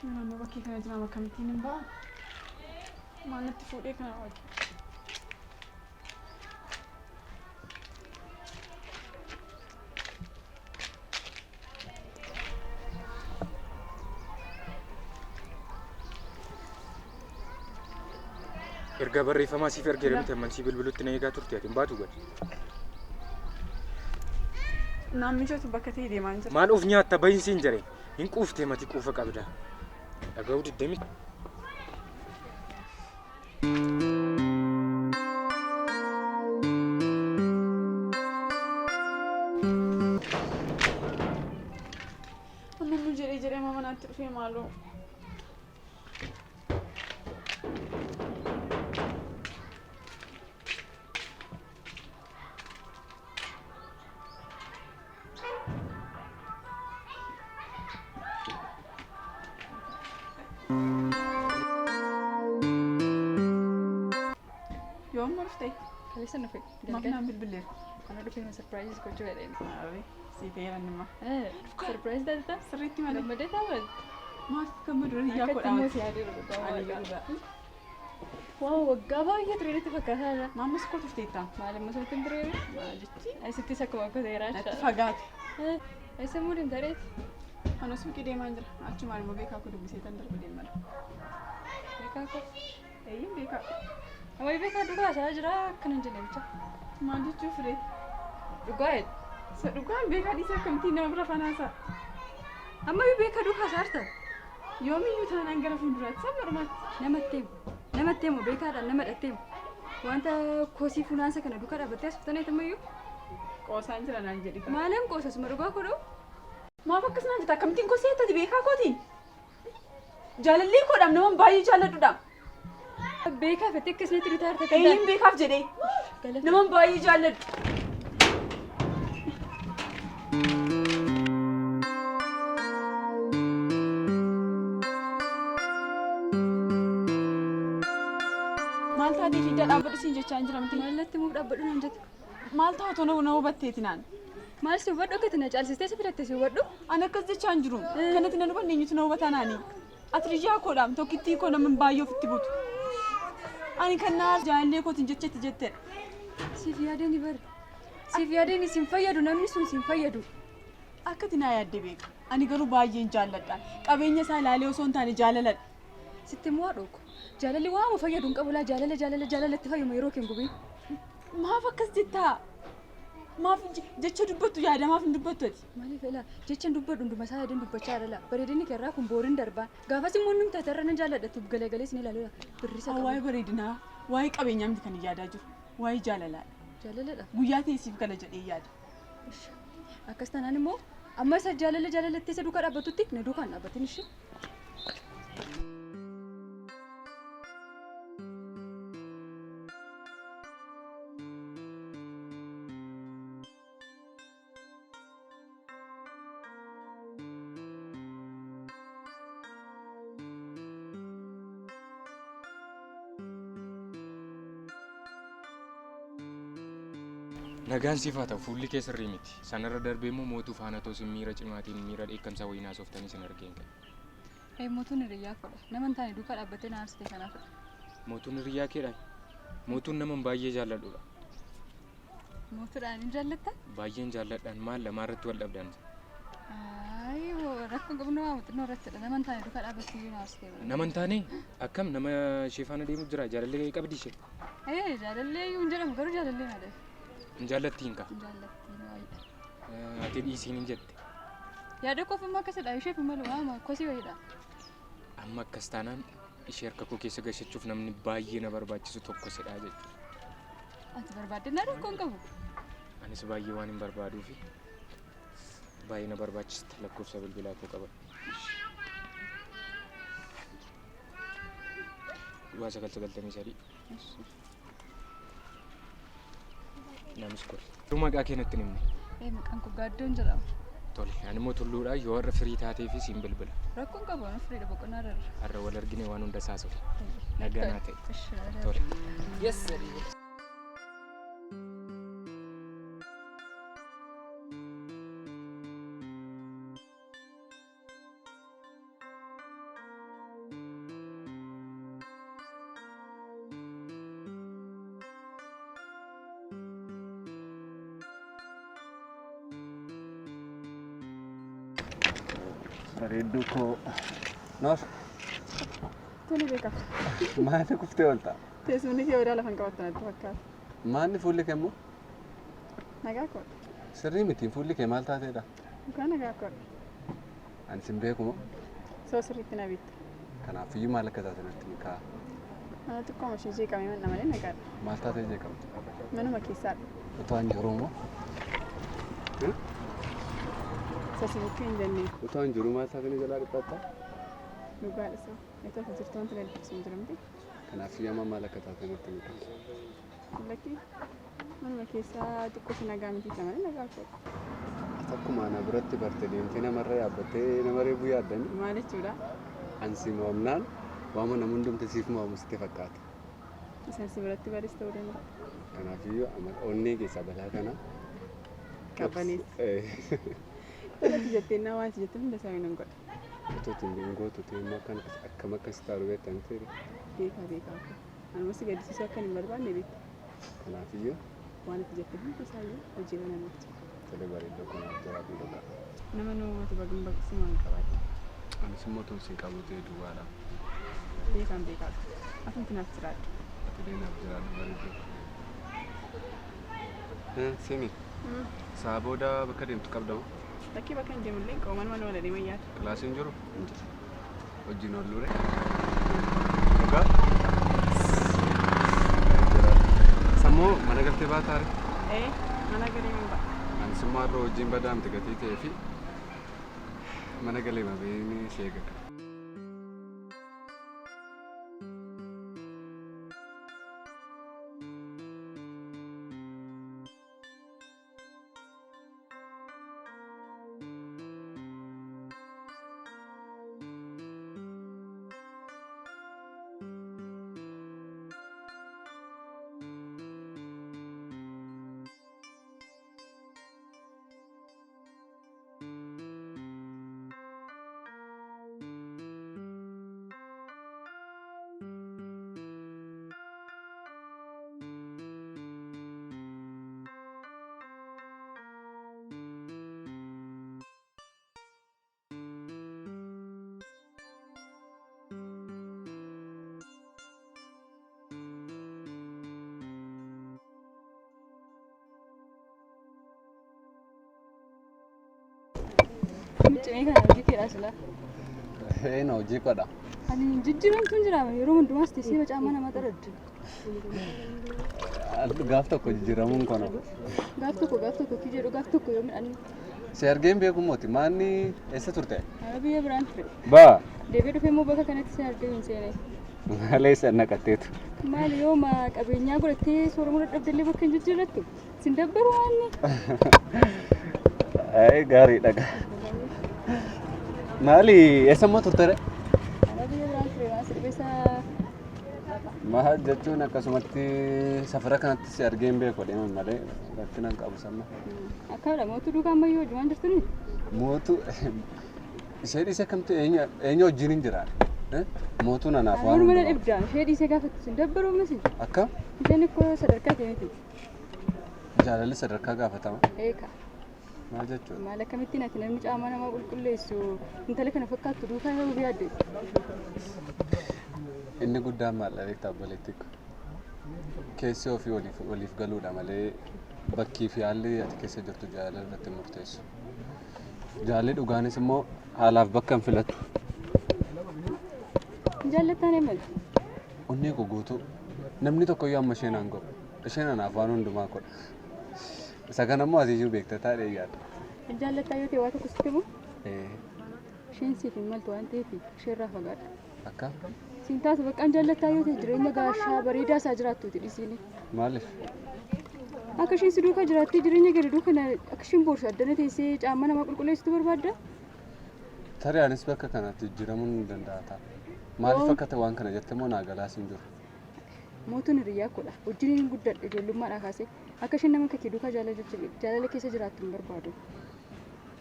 Naannoo bakkee kana jiraam akkamittiin hin ba'a? Maal natti fuudhee kana wajjin? Ergaa barreeffamaa siif ergeera miti amman sii bilbilutti na eegaa turte ati hin baatu gad. Naan mijatu bakka ta'e deemaa hin jira. Maal of nyaatta bahin siin jedhe hin quuftee mati quufa qabda. Dhaga'uu didde miti. Amma immoo jedhee jedhee amma manaatti dhufee maaloo. Yoom dhufte? Kaleessa dhufe. Maaf naan bilbileef? Ana dhufee na surprise gochuu fedheen. Abe, sii ta'eera inni immoo. Surprise taatita? Sirriitti malee. Gammadee taa'an? Maaf gammadu hiyyaa Akka itti immoo kodhaa. si yaadee dhugaa Ani waaqa. dhugaa. Waa waggaa baay'ee ture natti fakkaataa jira. Maammas koo turteetta? Maal immoo sirriitti hin turee? Maal jechi? Asittis akkuma akka seeraa Natti jechaadha. fagaate. Eessa immoo deemta reeti? Ana suuqii deemaan jira. Achumaan immoo beekaa koo dubbisee tan darba deemala. Beekaa koo. Eeyyeen beekaa. Wayi beekaa dhugaa isaa jira akkana hin jenne bicha. Maal jechuuf ree? Dhugaa jedhe. Isa dhugaan beekaa dhiisee akkamittiin nama bira fanaasaa? Ammayyuu beekaa duukaa isaa jirta. Yoomiyyuu taanaan gara fuulduraatti sabna dhumaatti. Namatti himu. Namatti himu beekaadhaan nama dhattee himu. Wanta kosii funaansa kana duukaa dhaabbattee as futaneet ammayyuu. Qoosaan jira naan jedhi. Maalan qoosasuma dhugaa kodhoo? Maaf akkas naan jetta akkamittiin kosii jettati beekaa kootiin? Jaalallee koodhaaf naman baay'ee jaalladhudha. Beekaa fettee akkasumatti dutaa harta kan Eeyyeen beekaaf jedhee Galata. naman baay'ee jaalladhu. Maal taatee fiiddaa dhaabbadhu siin jechaa hin jiramti. Maallatti muuf dhaabbadhu naan jette. Maal taatu na hubatteeti naan. Maal si hubadhu akka itti na caalsistee si filatte si hubadhu. Ani akkas jechaa hin jiru. Kanatti na hubanne eenyutu na hubata naani. Ati riyyaa koodhaam tokkittii koo nama baay'ee ofitti butu. Ani kan naa jaalallee kootiin jechetti jettedha. Siif yaadeen bara. Siif yaadeen sin fayyadu namni sun sin fayyadu. Akkati naa yaadde beeka. Ani garuu baay'een jaalladha. Qabeenya isaa ilaalee osoo hin taane jaalaladha. Sitti immoo haadhooko. Jaalalli waama fayyadu hin qabu laa jaalala jaalala jaalalatti fayyuma yeroo kee hin gubiin. Maaf akkas jettaa? Maaf jecha dubbattu yaada maaf hin dubbattu ati? Maaliif ilaa jecha hin dubbadhu hunduma isaa yaadeen dubbachaa jira laa. Bareedinni kee irraa kun booriin darbaa. Gaafas immoo inni mutata irra nan jaalladha tuuf galagalee sin ilaalu laa. Birrisa Waa'ee qabu. bareedinaa, waa'ee qabeenyaa miti kan hin yaadaa jiru. Waa'ee jaalalaadha. Jaalaladha. Guyyaa ta'e siif gala jedhee yaada. Ish. Akkas taanaan immoo amma isa jaalala jaalalatti isa duukaa dhaabbatutti na duukaa hin dhaabbatin ishee. Nagaan siif haa ta'u fuulli kee sirrii miti. Sanarra darbee immoo mootuu faana too sin miira cimaatiin miira dheekkamsaa wayii naasoftanii sin argeen ka'e. Ee mootuun hiriyyaa koodha. Nama hin taane duukaa dhaabbattee na aarsite kanaafidha. Mootuun hiriyyaa keedha. Mootuun naman baay'ee jaalladhudha. Mootuudhaan hin jaallatta? Baay'een jaalladhaan maal lamaa irratti wal dhabdan? Ayi rakkoo hin qabnu waa xinnoo irrattidha. Nama hin taane duukaa dhaabbattee iyyuu na aarsite. Nama hin taane akkam nama ishee faana deemu jira jaalallee qabdi ishee. Ee jaalallee iyyuu hin jedhamu garuu jaalallee na dha. Hin jaallattiin kaa. Hin jaallattiin waayidha. Ati dhiisiin hin jette. Yaada koof immoo akkasidha isheef hin malu waama kosii wayiidha. Amma akkas taanaan ishee harka koo keessa gashachuuf namni baay'ee na barbaachisu tokko sidhaa jechuudha. Ati barbaadde na rakkoo hin qabu. Anis baay'ee waan hin barbaaduufi baay'ee na barbaachista lakkoofsa bilbilaa koo qaba. Duwwaa 9 93. Naamis kol. Garuu maqaa kee natti hin himne. Ee maqaan koo Gaaddoon jedhama. Tole ani immoo tulluudha yoo har'a firii taatee fi siin bilbila. Rakkoon qabu ani firiidha boqonnaa irra jira. Har'a wal argine waan hunda saasofna. Nagaa naa ta'e. Ishi, Tole. Yes, sir. Bareedduu koo. Noor. Tole beekaa. Maali kuftee oolta? Teessumni kee odaa lafa hin qabattu natti fakkaata. Maalli fuulli kee immoo? Nagaa koodha. Sirrii miti fuulli kee maal taateedha? Dhugaa nagaa koodha. Ani sin beeku moo? Soo sirriitti na beekta. Kanaafiyyuu maal akka taate natti himi kaa. Ana xiqqooma ishee jeeqamee manna malee nagaadha. Maal taatee jeeqamte? Manuma keessaadha. Utuu an jiruu moo? Isa si bukkee hin jenne. Utuu an jiruu maal taatee na jalaa dhiphatta? Dhugaadha soo. Itoo ati jirtu wanti na dhiphisu hin jiru miti. Kanaafiyyuu amma maal akka taate natti himi kaa. Lakki manuma keessaa xiqqoo ishee nagaa mitiidha malee nagaa koodha. Ati akkuma ana biratti barte deemtee namarra yaabbattee nama reebuu yaaddani? Maal jechuudha? An si mo'amnaan waama nama hundumti siif mo'amu sitti fakkaata. Isan si biratti baris ta'uu danda'a. Kanaafiyyuu amala onnee keessaa balaa kana Qabbaneessi. Tola ati jettee naa waan ati jette hunda isaa nan godha. Otoo ittiin hin gootu ta'e immoo akkan akkam akka si taaru beekta miti ree? Beekaa beekaa koo. Anuma si gaddisiisuu akkan hin barbaanne beekta. Kanaafiyyuu. Waan ati jette hunda isaayyuu hojiirra nan oolcha. Tole bareedduu koo naaf jiraadhu dhugaa. Nama nu hubatu baguma baqsimaan qabaadhe. Anis immoo utuun sin qabu ta'e duwwaadha. Beekaan beekaa koo. Atumti naaf jiraadhu. Atilee naaf jiraadhu bareedduu koo. Simi. Saa booda bakka deemtu qabda moo? Lakkii bakka hin deemullee hin qabu manuma oola deema yaada. Kilaasiin jiru? Hin jiru. Wajjin oolluu ree? Dhugaa? Jiraadhu. Sammoo mana galtee baataa ree? Ee mana galee hin ba'a. Anis immoo har'a hojiin badaa miti gatii ta'ee fi mana galee mabeen si eega. Mucimee kana hojii keedhaa silaa. Een hojii kodha. Ani jijjiiramtuun jira yeroo hundumaas teessee macaamaa nama xaraddi. Gaaf tokko jijjiiramuun kono. Gaaf tokko gaaf tokko kii jedhu gaaf tokko yoo midhaan. Si argee hin beeku mooti maanni eessa turte? Ara biyya biraan ture. Baa. Deebi'ee dhufee immoo bakka kanatti si argee hin seene. Maal eessa naqatteetu? Maali yoo ma qabeenyaa godhattee sooramuu dadhabdellee bakka hin jijjiirrattu? Sin dabbaru waanni? Ay gaariidha gaa. Maali eessa immoo turte ree? Ara biyya biraan ture waan si dhibe isaa. Maal jechuun akkasumatti safara kanatti si argee hin beeku deeman malee rakkina hin qabu samma. Akkamidha mootuu duukaa ammayyuu hojumaan jirtuni? Mootuu ishee dhiisee akkamti eenyu eenyu wajjin hin jiraadha? Mootuun anaaf waan Waanuma na hundumaa. dhibda ishee dhiisee gaafattu sin dabbaru ammas. Akkam? Isheen ikkoo sadarkaa kee miti. Jaalalli sadarkaa gaafatama. Eeka. Maal jechuudha? Maal akkamittiin ati namni caamaa namaa qulqulleessu intala kana fakkaattu duukaa yoo yaadde. Inni guddaan maal beektaa obboleettii ko? Keessi ofii waliif waliif galuudha malee bakkii fi haalli ati keessa jirtu jaalala irratti hin murteessu. Jaalli dhugaanis immoo haalaaf bakka hin filatu. Hin jaallattaan emal. Onnee koo guutuu namni tokko iyyuu amma isheen aan ga'u. Isheen anaaf waan hundumaa kodha. Isa kana immoo ati iyyuu beekta taadhee yaada. Hin jaallattaa yoo ta'e waa tokko sitti himu. Ee. Isheen siif hin maltu waan ta'eef isheerraa fagaadhu. Akka? Siin taatu bakka hin jaallattaa yoo ta'e jireenya gaashaa bareedaa isaa jiraattuuti dhisiini. Maaliif? Akka isheen si duukaa jiraattee jireenya gadadoo kana akka isheen boorsu addana teessee caammaa namaa qulqulleessitu barbaadda? Tarii anis bakka kanatti jijjiiramuun ni danda'a ta'a. Maaliif akka ta'e waan kana jette immoo naa galaas hin jiru. Mootuun hiriyyaa koodha. Wajjiniin guddadhe ijoollummaadhaa kaasee. Akka isheen nama akka kee duukaa jaalala keessa jiraattu hin barbaadu.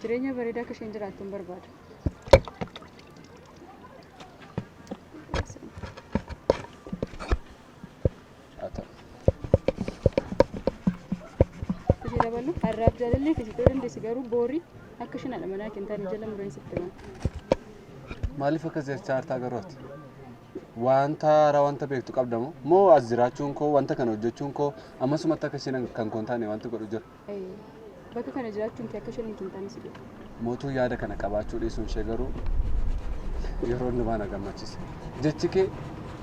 Jireenya bareedaa akka isheen jiraattu hin barbaadu. Haa ta'u. Ishee dabalu har'aaf jaalallee fi si ta'uu dandeessi garuu boorii akka isheen haadha manaa kee hin taane jala mureen sitti hima. Maaliif akkas jechaa jirtaa garuu ati? Wanta haaraa wanta beektu qabda moo? Moo as jiraachuun koo wanta kana hojjechuun koo ammasumatti akka isheen kan koo hin taane wanti godhu jira. Bakka kana jiraachuun kee akka isheen hin taane si godha. Mootuu yaada kana qabaachuu dhiisuun ishee garuu yeroo hundumaa na gammachiisa. Jechi kee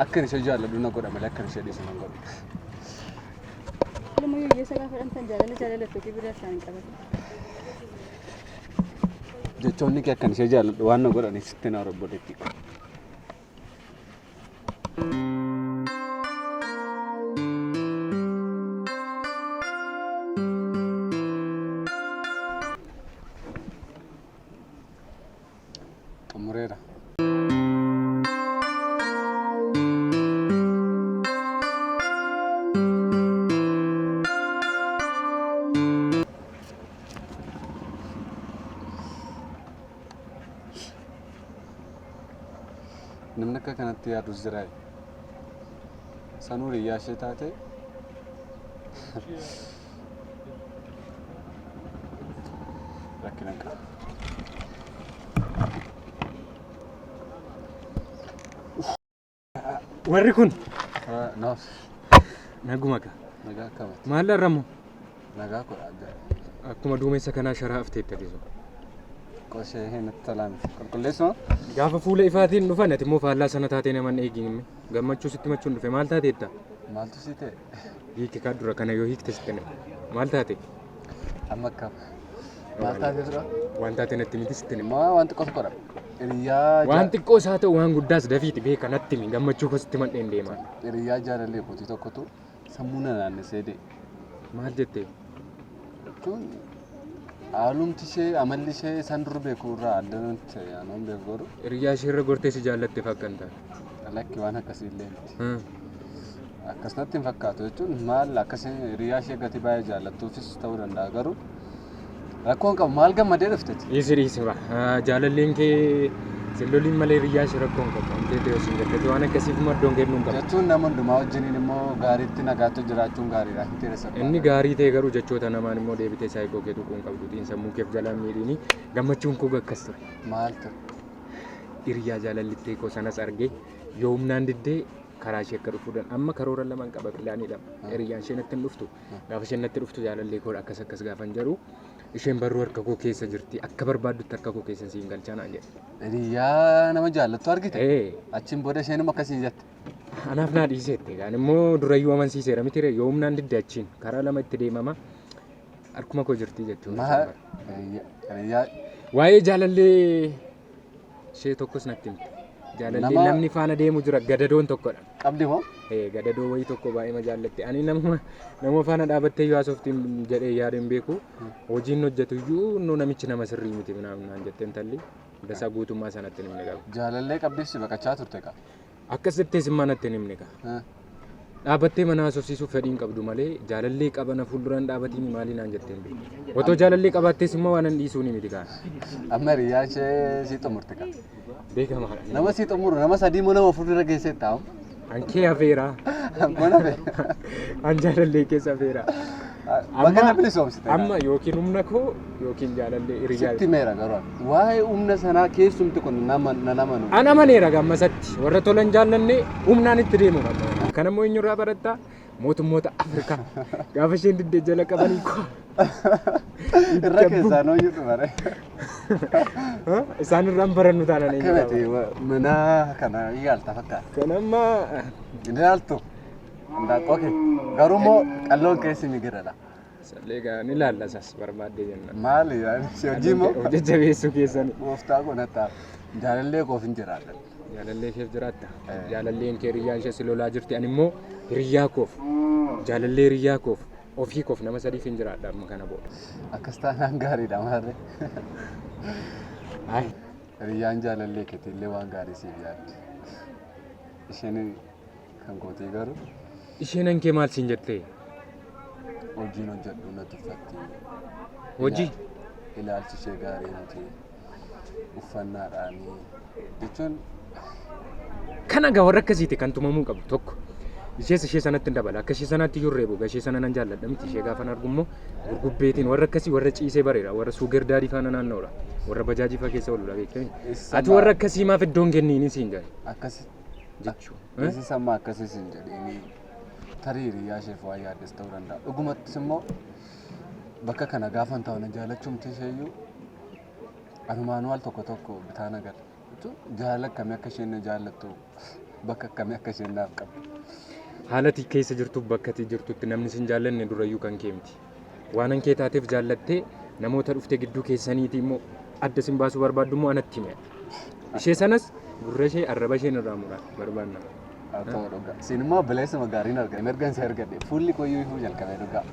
akkan ishee jaalladhu na godha malee akkan ishee dhiisu nan godhu. Ilma hiyyeessa gaafa dhamtan jaalala jaalala tokko bira isaan hin qabatan. Jechoonni kee akkan ishee jaalladhu waan na godhaniif sitti na obboleettii koo. Xumureera. Namni akka kanatti yaadus jira. Sanuu hiriyaa ishee taate rakkina hin qabu. Warri kun Naaf naguma ka. nagaa akkamati? Maal arramu? Nagaa godha adda. Akkuma duumessa kanaa sharaa hafteetta dhiisu. Qoshee hin tolaa miti. Qulqulleessuma? Gaafa fuula ifaatiin dhufan ati immoo faallaa sana taatee naman eegin gammachuu sitti machuun dhufe maal taateetta? Maaltu si ta'e? Hiiki kaa dura kana yoo hiikte sitti nima. Maal taate? Amma akkam? Maal taatee tura? Waan taate natti miti sitti nima. Maa waan xiqqoo tokkodha. Hiriyaa Waan xiqqoos haa ta'u waan guddaas dafiiti beeka natti himi gammachuu koo sitti madheen deema. Hiriyaa jaalallee kootii tokkotu sammuu na naannessee deeme. Maal jettee? Jechuun haalumti ishee amalli ishee isaan dur beeku irraa adda natti ta'e anoon beeku garuu Hiriyaa ishee irra gortee si jaallatte fakka hin taane. Lakki waan akkasii illee miti. Akkas natti hin fakkaatu jechuun maal akkasii hiriyaa ishee gatii baay'ee jaallattuufis ta'uu danda'a garuu rakkoo hin qabu maal gammadee dhufteti. Dhiisi dhiisi ba. Jaalalleen kee sin loliin malee hiriyaa ishee rakkoo hin qabu. Wanti ta'e osoo hin jettee waan akkasiif immoo iddoon kennuu hin qabu. Jechuun nama hundumaa wajjiniin immoo gaariitti nagaatti jiraachuun gaariidha. Hin ta'e salphaadha. Inni gaarii ta'e garuu jechoota namaan immoo deebitee saayikoo kee tuquu hin qabdu. Xiinsammuu keef jalaan miidhiini gammachuun koo akkas ture. Maal ture? Hiriyaa jaalallittee koo sanas argee yoo humnaan diddee karaa ishee akka dhufuu dan amma karoora laman qaba pilaanii lama. Hiriyyaan ishee natti hin dhuftu. Gaafa isheen natti dhuftu jaalallee koo akkas akkas gaafan jedhu isheen barruu harka koo keessa jirti akka barbaaddutti harka koo keessa siin galchaa naan jedhe. Hiriyyaa nama jaallattu argite? Ee. Achiin booda isheenuma akkasiin jette. Anaaf naa dhiiseette. Kaan immoo durayyuu amansiiseera miti ree yoo humnaan didde achiin karaa lama itti deemama harkuma koo jirti jechuudha. Maal hiriyyaa Waa'ee jaalallee ishee tokkos natti himte. Jaalallee Nama- namni faana deemu jira gadadoon tokkodha. Qabdi moo? Ee, gadadoo wayii tokko baay'ee jaallatti. Ani nama nama faana dhaabattee yoo haasofti jedhee yaada hin beeku. Hojiin hojjetu iyyuu innoo namichi nama sirrii miti minaamin naan jette intalli. Dasaa guutummaa sanatti hin himne qabu. Jaalallee qabdis si baqachaa turte kaa. Akkas jettees immoo natti hin himne kaa. Dhaabattee mana haasofsiisuuf fedhii hin qabdu malee jaalallee qaba na fuulduraan dhaabatiin maalii naan jettee hin beektu. Otoo jaalallee qabaattees immoo waan hin dhiisuun miti kaa. Amma hiriyaa ishee sii xumurte kaa. Beekamaadha. Nama sii xumuru nama sadii moo nama fuuldura geessee taa'u. An kee hafeera. An koo hafe. An jaalallee keessa hafeera. Bakka na bilisoomsite. Amma yookiin humna koo yookiin jaalallee hiriyaa. Sitti meera garuu ani. Waa'ee humna sanaa keessumti kun nama nan amanu. An amaneera gammasatti warra tolan jaallanne humnaan itti deemu qabna. Kan ammoo eenyurraa barattaa? Mootummoota Afrikaa. Gaafa isheen diddee jala qabanii koo. Irra keessaa noo jiru bare. Isaan irraan barannu taanaan eenyurraa Akkamati mana kana yaalta fakkaata. Kan amma Hin ilaaltu. Handaaqqoo kee. Garuu immoo qalloon keessi migiradha. Sallee gaa ni ilaalla isas barbaaddee jenna. Maali yaani si hojii moo? Hojii jabeessuu keessan. Gooftaa koo nattaa jaalallee koof hin jiraadha. Jaalallee keef jiraatta. Jaalalleen kee hiriyyaan ishee si lolaa jirti. Ani immoo hiriyyaa koof jaalallee hiriyyaa koof ofii koof nama sadiif hin jiraadha amma kana booda. Akkas taanaan gaariidha maarree. Ay. Hiriyyaan jaalallee keetiillee waan gaarii siif yaaddi. Isheen kan kootii garuu. Isheen kan kee maal siin jettee? Hojiin hojjedhu na tuffatti. Hojii? Ilaalchi ishee gaarii miti. Uffannaadhaanii jechuun Kana egaa warra akkasiiti kan tumamuu qabu tokko. Ishees ishee sanatti hin dabala. Akka ishee sanaatti iyyuu hin reebu. Ishee sana nan jaalladha miti. Ishee gaafan argu immoo gurgubbeetiin warra akkasii warra ciisee bareera. Warra suuger daadii faana naanna'udha. Warra bajaajii fa'aa keessa ooludha beektanii. Ati warra akkasii maaf iddoo hin kenniini siin jedhe. Akkasi Jechuudha. Isi samma akkasii siin jedhiini tarii hiriyaa isheef waan yaaddes ta'uu danda'a. Dhugumattis immoo bakka kana gaafan taa'u na jaalachuumti isheeyyuu anumaanuu al tokko tokko bitaa na gala. Jechuun jaalala akkamii akka isheen na jaallattu bakka akkamii akka isheen naaf qabdu. Haala ati keessa jirtuuf bakka ati jirtutti namni sin jaallanne durayyuu kan kee miti. Waanan kee taateef jaallattee namoota dhufte gidduu keessaniitii immoo adda sin baasuu barbaaddu immoo anatti himi. Ishee sanas gurra ishee arraba isheen irraa muraa barbaanna. Haa ta'u dhugaa. Siin immoo obboleessuma gaariin argame. Ergan si argadhe fuulli koyyuu ifuu jalqabe dhugaa.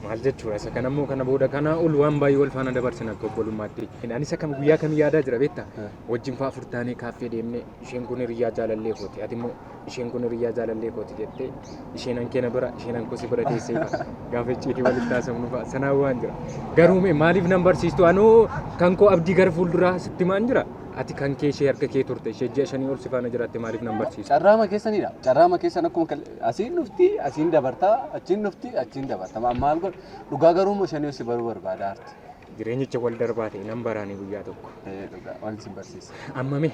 Maal jechuudha isa kana immoo kana booda kanaa ol waan baay'ee wal faana dabarsina akka obbolummaatti. Anis akkam guyyaa kam yaadaa jira beektaa? Wajjin fa'aa afur taanee kaaffee deemnee isheen kun hiriyyaa jaalallee kooti ati immoo isheen kun hiriyyaa jaalallee kooti jettee isheen hankee na bira isheen hankoo si bira teessee fa'a gaafa icciitii walitti haasofnu fa'a sanaa waan jira. Garuu mee maaliif nan barsiistu anoo kan koo abdii gara fuulduraa sitti maan jira ati kan kee ishee harka kee turte ishee ji'a shanii ol si faana jiraatte maaliif nan barsiistu. Carraama keessanidha. Carraama keessan akkuma asiin dhufti, asiin dabartaa, achiin dhufti, achiin dabarta. Maal godhu? Dhugaa garuu immoo shanii si baruu barbaada arti. Jireenyicha wal darbaa ta'e nan baraani guyyaa tokko. Dhugaa wal sin barsiisa. Amma mee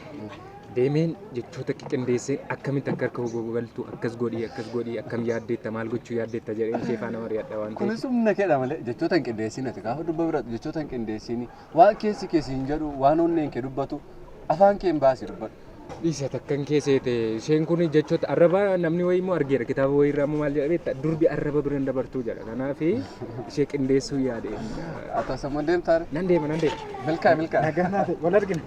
deemeen jechoota qiqindeessee akkamitti akka harka koo galtu akkas godhii akkas godhii akkam yaaddeetta maal gochuu yaaddeetta jedheen ishee faana mari'adha waan ta'eef. Kunis humna keedha malee jechoota hin qindeessiin ati gaafa dubba bira jechoota hin qindeessiin waan keessi kee siin jedhu waan onneen kee dubbatu afaan kee hin baasi dubbadhu. Dhiisa takkan kee seete isheen kun jechoota arraba namni wayii immoo argeera kitaaba wayii irraa immoo maal jedha beektaa durbi arraba bira hin dabartuu jedha kanaaf ishee qindeessuu yaade. Haa ta'u sammuun deemtaa Nan deema nan deema. Milkaa milkaa. Nagaa naa ta'e wal argina.